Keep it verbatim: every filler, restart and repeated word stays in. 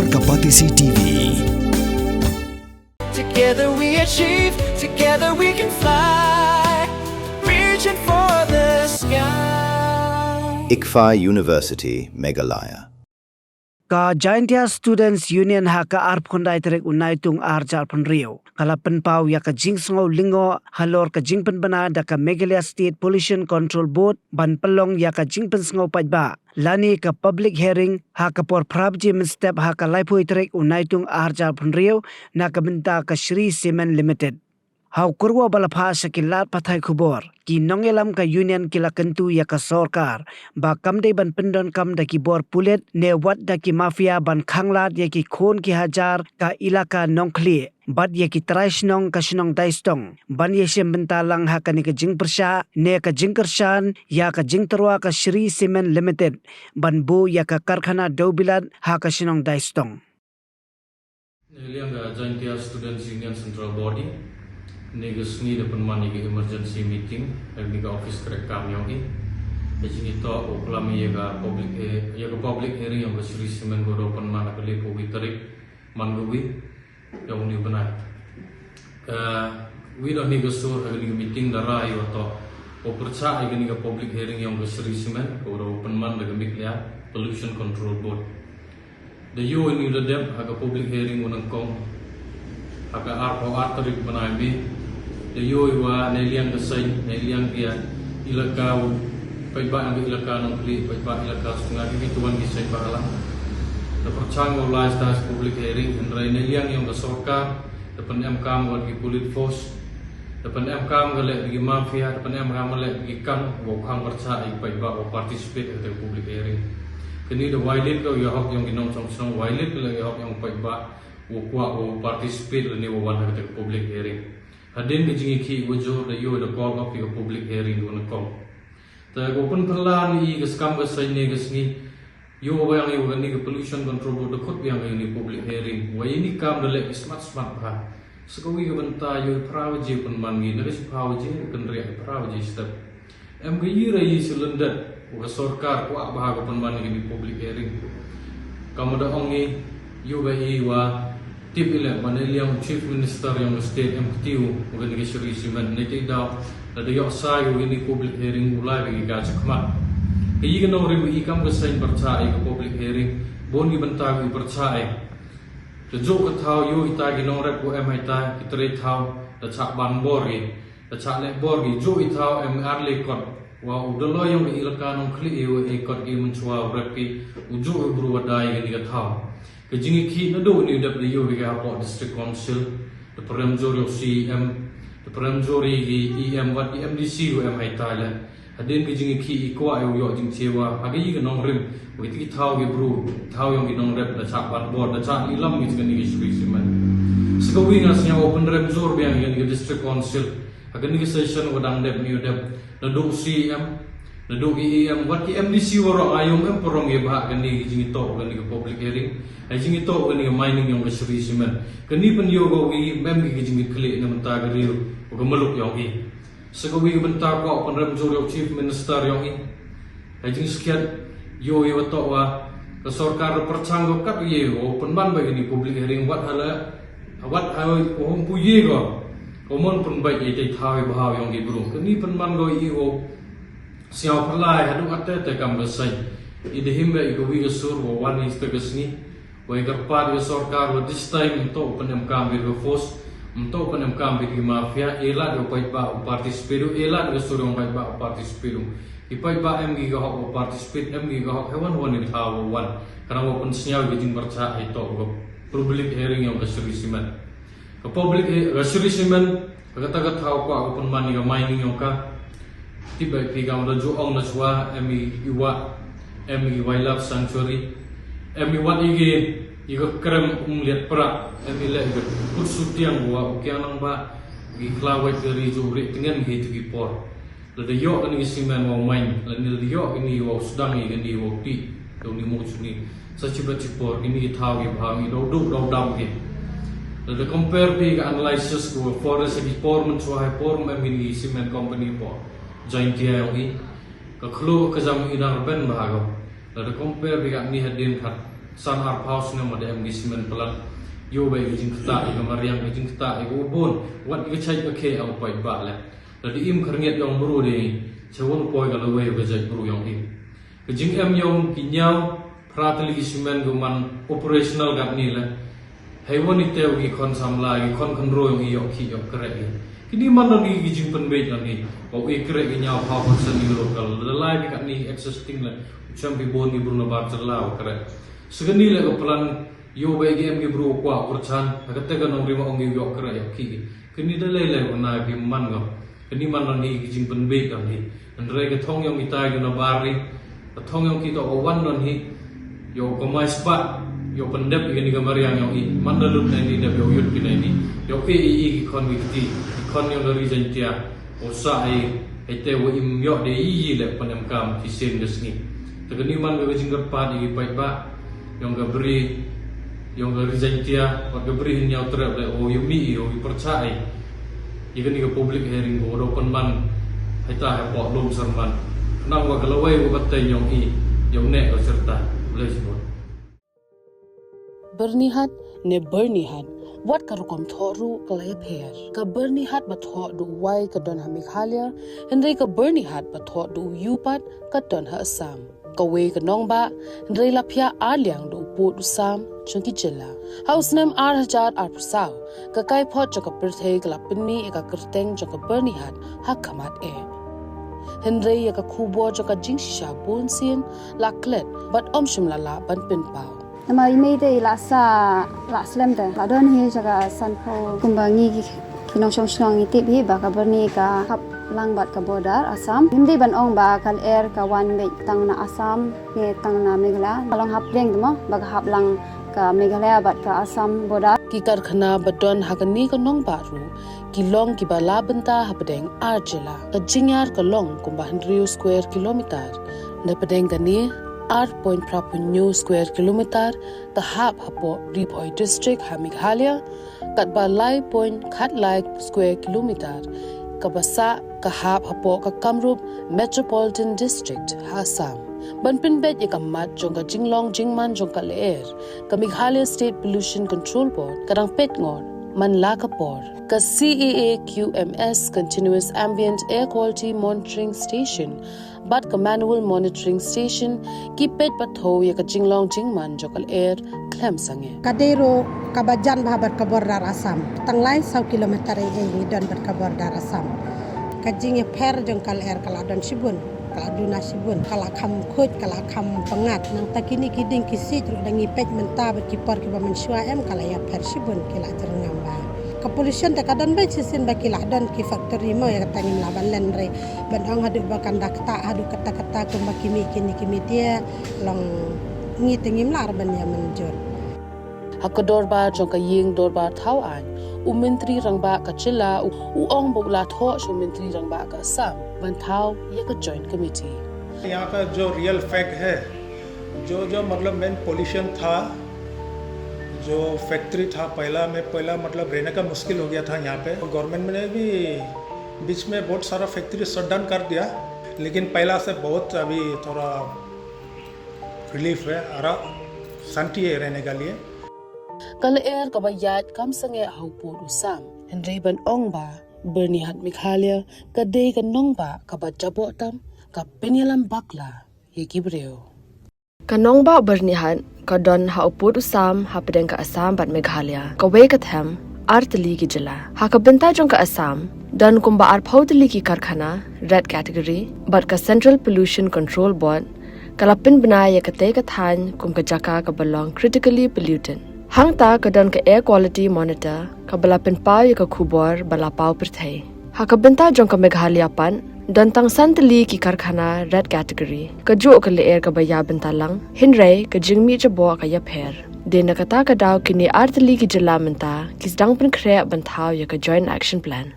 Ka Batesi T V. Together we achieve, together we can fly. Reaching for the sky. ICFAI University, Meghalaya. Ka Jaintia Students Union ha ka arphew khyndai tarik u Naitung arhajar arphew hynriew ka la pynpaw ïa ka jingsngew lyngngoh halor ka jingpynbna da ka Meghalaya State Pollution Control Board ban pynlong ïa ka jingpynsngew paidbah lane ka public hearing ha ka por phra baje mynstep ha ka laiphew tarik u Naitung arhajar arphew hynriew na ka bynta ka Shree Cement Limited. Ha u kyrwoh ba la phah sha ki lad pathai khubor, ki nongïalam ka Union ki la kyntu ïa ka sorkar ba kam dei ban pyndonkam da ki bor pulit ne wat da ki mafia ban khanglad ïa ki khun ki hajar ka ilaka Nongkhlieh bad ïa ki trai shnong ka shnong Daistong ban ïashem bynta lang ha kane ka jingpyrshah ne ka jingkyrshan ïa ka jingtyrwa ka Shree Cement Limited ban buh ïa ka karkhana dewbilat ha ka shnong Daistong. Neliang ka Jaintia Students Union Central Body, ne ka sngi da pynman ïa ka emergency meeting ha ka office trekkam ïong i. Ka jingitoh u klam ïa ka public ïa ka public hearing ïong ka Shree Cement ko da pynman ha ka laiphew tarik man ka wi ïong ni bnai. Ka wi da ni ka sur ha ka meeting da rai wa to u pyrchah ïa ka public hearing ïong ka Shree Cement ko da pynman da ka Meghalaya Pollution Control Board. Da ïoh ïa u da dep ha ka public hearing u nyngkong ha ka arphew ar tarik bnai May. Da ïoh ïa u neliang ka seng neliang ka ilaka u paidbah ïong ka ilaka Nongkhlieh paidbah ilaka Shnong ki tuan ki seng ba halang. Da pyrchang u lai stas public hearing hynrei neliang ïong ka sorkar da pynemkam wat ki police force. Da pynemkam ka leh ki mafia da pynemkam ka leh ki kan wa u khang pyrchah ïa paidbah wa participate ha ka public hearing. Kane da violate ka ïa hok ïong ki nongshong shnong violate ka leh ïa hok ïong paidbah wa kwah wa participate lane wa wan ha ka public hearing. Hadien ka jingïakhih wa jur da ïoh da call off ïa ka public hearing da nyngkong. Te ko pynphylla ni i ka skam ka seng ne ka sngi. Ïoh biang ïa kane ka pollution control board da khot biang ïa kane public hearing wa ïa ni kam da leh ki smat smat bha. Sa ka wi ka bynta ïoh phra waje pynman ngi na ka shi phra waje kan riak phra waje step. Em ka ïa ra ïa shi lyndet wa ka sorkar kwah bha ka pynman ïa kane public hearing. Kam da ong ngi ïoh ba i wa tip i leh ba ne liang chief minister ïong ka state em kti u wa kane ka Shree Cement ne te daw da da ïoh sa ïa kane public hearing u lai ba ki ka chakmat. Ka ïa ka nongrim i kam ka seng pyrchah ïa ka public hearing bun ki bynta ki pyrchah ïa. Ka juk ka thaw ïoh ita ki nongrep ko em hai ta ki trei thaw da chak ban bor ki da chak leh bor ki juk i thaw em ar le kot wa u da lo ïong ka ilaka Nongkhlieh ïa u e kot ki mynchwa u rep ki u juk u bru wa dai kane ka thaw. Ka jingïakhih naduh ni u dep da ïoh ïa ka hapoh District Council da pyrem jur ïa u C E M da pyrem jur ïa ki E M wat ki M D C u em hai tai leh. Hadien ka jingïakhih i kwah ïa u ïoh jingchewa ha ka ïa ka nongrim wa ki thaw ki bru thaw ïong ki nongrep da chak ban bor da chak lilam ki jingani ki Shree Cement. Sa ka wi nga sñiaw u pynrem jur biang ïa ka District Council ha kane ka session wa dang dep ni u dep naduh C E M naduh ki E M wat ki M D C waroh nga ïoh em pyrong ïa bha kane ka jingitoh kane ka public hearing. Ha jingitoh kane ka mining ïong ka Shree Cement kane pynïoh ka wi mem ki jingkitkhlieh na mynta ka riew wa ka muluk ïong i. Sa ka wi ka bynta kwah u pynrem jur ïa u chief minister ïong i. Ha jingskhiat ïoh ïa wa toh wa ka sorkar da pyrchang ka kat ïa u pynman ba kane public hearing wat hala wat ha u hum pu ïa ka u mon pynbait ïa te thaw ïa bha ïong ki bru kane pynman ka ïa u. Sñiaw pyrlai haduh ate te kam ka seng i da him ba i ka wi ka sur wa wan i sta ka sngi wa i kyrpad ka sorkar wa this time ym toh u pynemkam bad ka force ym toh u pynemkam bad ki mafia e lad ka paidbah u participate u e lad ka sur ïong paidbah u participate u. I paidbah em ki ka hok u participate em ki ka hok hewan wan i thaw wa wan. Ka nang wa pynsñiaw ki jingpyrchah i toh ka public hearing ïong ka Shree Cement. Ka public ka Shree Cement ka kata ka thaw kwah ka pynman ïa ka mining ïong ka. Tip ba phi kam da ju ong na chwa em i wa em i wildlife sanctuary em i wat i ki i ka krem um liat pra em i leh i ka kut sutiang wa u kiang nang ba i khla wait ka ri ju ri tngen ki tu ki por. Lada ïoh kane ka cement wa u main lane lada ïoh kane wa u sdang ïa kane wa u tih da u ni mut suni sa chibat chipor kine ki thaw ki bha ngi daw duk daw dam ki. Lada compare phi ka analysis ka wa forest ki por mynchwa hai por mem kine ki cement company por Jaintia ïong i ka khlo ka jam i dang rben bha ka. Lada compare phi ka ni hadien khat San arphew snem ba da em ki simen plat. Ïoh ba ki jingktah, ki mariang, ki jingktah, ki ubun, wat ki chait ka khe ang paidbah leh. Da di im khyrngiat ïong bru di, che won poi ka lawei ka jait bru ïong i. Ka jingem ïong ki ñiaw phra tylli ki simen ka man operational kat ni leh. Hei won i tew ki khon samla, ki khon khynro ïong i ïoh ki ïoh krek i. Kini man don ki jingpynbeit don i. Ba u i krek ki ñiaw phew percent i lut ka la lai bi kat ni existing leh. Chem ki bun ki bru na bar jylla u krek. Sa kani leh ka plan ïoh ba ki em ki bru kwah pyrchan. Ha kata ka nongrim ong i ïoh krek ïoh ki. Kini da lei lei ba na ki man ngam. Kani man don hi ki jingpynbeit don hi. Hynrei ka thong ïong kita ki na bar ri. Ka thong ïong kita u wan don hi. Ïoh ka mai spat. Ïoh pyndep kani ka mariang ïong i. Man da lut na ini da ïoh yut kini ini. Ïoh e i i ki khon ki kti. Ki khon ïong da ri Jaintia. U sa ai. Ai te wa im ïoh de i i leh pynem kam ki sen ka sngi. Te kani man ka jingkyrpad i ki paidbah. Ïong ka bri, ïong ka ri Jaintia, wat ka bri hin ñiaw trep leh, o ïoh mi i, o ïoh pyrchah i. I kani ka public hearing ko, do pynban, hai ta hai pok lum serman. Nang wa ka lawei wa ka tei ïong i, ïong ne ka serta. Bless you. Byrnihat ne Byrnihat, wat ka rukom thoh ruh ka la ïapher. Ka Byrnihat ba thoh du wai ka don ha Meghalaya, hynrei ka Byrnihat ba thoh du u pat ka don ha Assam. Kawei ka nongbah, hynrei la phiah ar liang da u pud u sam jong ki jylla. Ha u snem ar hajar arphew saw, ka kaiphod jong ka pyrthei ka la pynmih ïa ka kyrteng jong ka Byrnihat ha khmat eh. Hynrei ïa ka khubor jong ka jingshisha bunsien la klet bad ym shym la lah ban pynpaw. Namar i mei te i la sah la slem te la don hi jaka sanphew kumba ngi ki Ki nongshong shnong ngi tip hi ba ka Byrni ka hap lang bad ka border Assam. Ngim dei ban ong ba ka lyer ka wan beit tang na Assam ne tang na Meghalaya. Ka long hapdeng te mo ba ka hap lang ka Meghalaya bad ka Assam border. Ki karkhana ba don ha kani ka nongbah ruh ki long kiba la bynta hapdeng ar jylla. Ka jingïar ka long kumba hynriew square kilometer. Na pdeng kane ar point phra phew hynñiew square kilometer ka hap hapoh Ri Bhoi District ha Meghalaya. Katba lai point khatlai square kilometer kaba sah ka hap hapoh ka Kamrup Metropolitan District ha Assam. Ban pynbeit ïa ka mat jong ka jinglong jingman jong ka lyer, ka Meghalaya State Pollution Control Board ka dang peit ngor man la ka por. Ka C A A Q M S Continuous Ambient Air Quality Monitoring Station bad ka Manual Monitoring Station ki peit pathou ïa ka jinglong jingman jong ka lyer khlem sangeh. Ka dei ruh kaba jan bha bad ka border Assam, tang lai saw kilometer ei ei ngi don bad ka border Assam. Ka jingïapher jong ka lyer ka la don shibun, ka la duna shibun, ka la kham khuid, ka la kham pyngngad. Nangta kine ki dieng ki siej ruh da ngi peit mynta bad ki por kiba mynshuwa em ka la ïapher shibun, ki la jyrngam bha. Ka pollution te ka don beit shisien ba ki la don ki factory mo, ïa kata ngim lah ban len re. Ban ong haduh ba kan da ktah haduh katta katta kumba ki mih kine ki media, long ngi te ngim lah re ban ïa mynjur. Ha ka dorbar jong ka ïing dorbar thaw aiñ, u Myntri Rangbah ka jylla u, u ong ba u la thoh sha u Myntri Rangbah ka Assam ban thaw ïa ka Joint Committee. यहाँ का जो रियल फैक्ट है, जो जो मतलब मेन पोल्यूशन था, जो फैक्ट्री था पहला में, पहला मतलब रहने का मुश्किल हो गया था यहाँ पे। गवर्नमेंट ने भी बीच में बहुत सारा फैक्ट्री शट डाउन कर दिया, लेकिन पहला से बहुत अभी थोड़ा रिलीफ है, आराम, शांति है रहने के लिए। Ka lyer kaba ïaid kam sangeh ha u pud u sam, hynrei ban ong ba Byrnihat Meghalaya ka dei ka nongbah kaba jaboh tam, ka pynïalam bakla ïa ki briew. Ka nongbah Byrnihat ka don ha u pud u sam hapdeng ka Assam bad Meghalaya, kawei ka them ar tylli ki jylla. Ha ka bynta jong ka Assam don kumba arphew tylli ki karkhana red category bad ka Central Pollution Control Board ka la pynbna ïa katei ka thaiñ kum ka jaka kaba long critically polluted. Hangta ka don ka Air Quality Monitor kaba la pynpaw ïa ka khubor ba la paw pyrthei. Ha ka bynta jong ka Meghalaya pat don tang san tylli ki karkhana red category. Kajuh ka lyer kaba ïa bynta lang, hynrei ka jingmih jaboh ka ïapher. Dei na kata ka daw kine ar tylli ki jylla mynta ki sdang pynkhreh ban thaw ïa ka Joint Action Plan.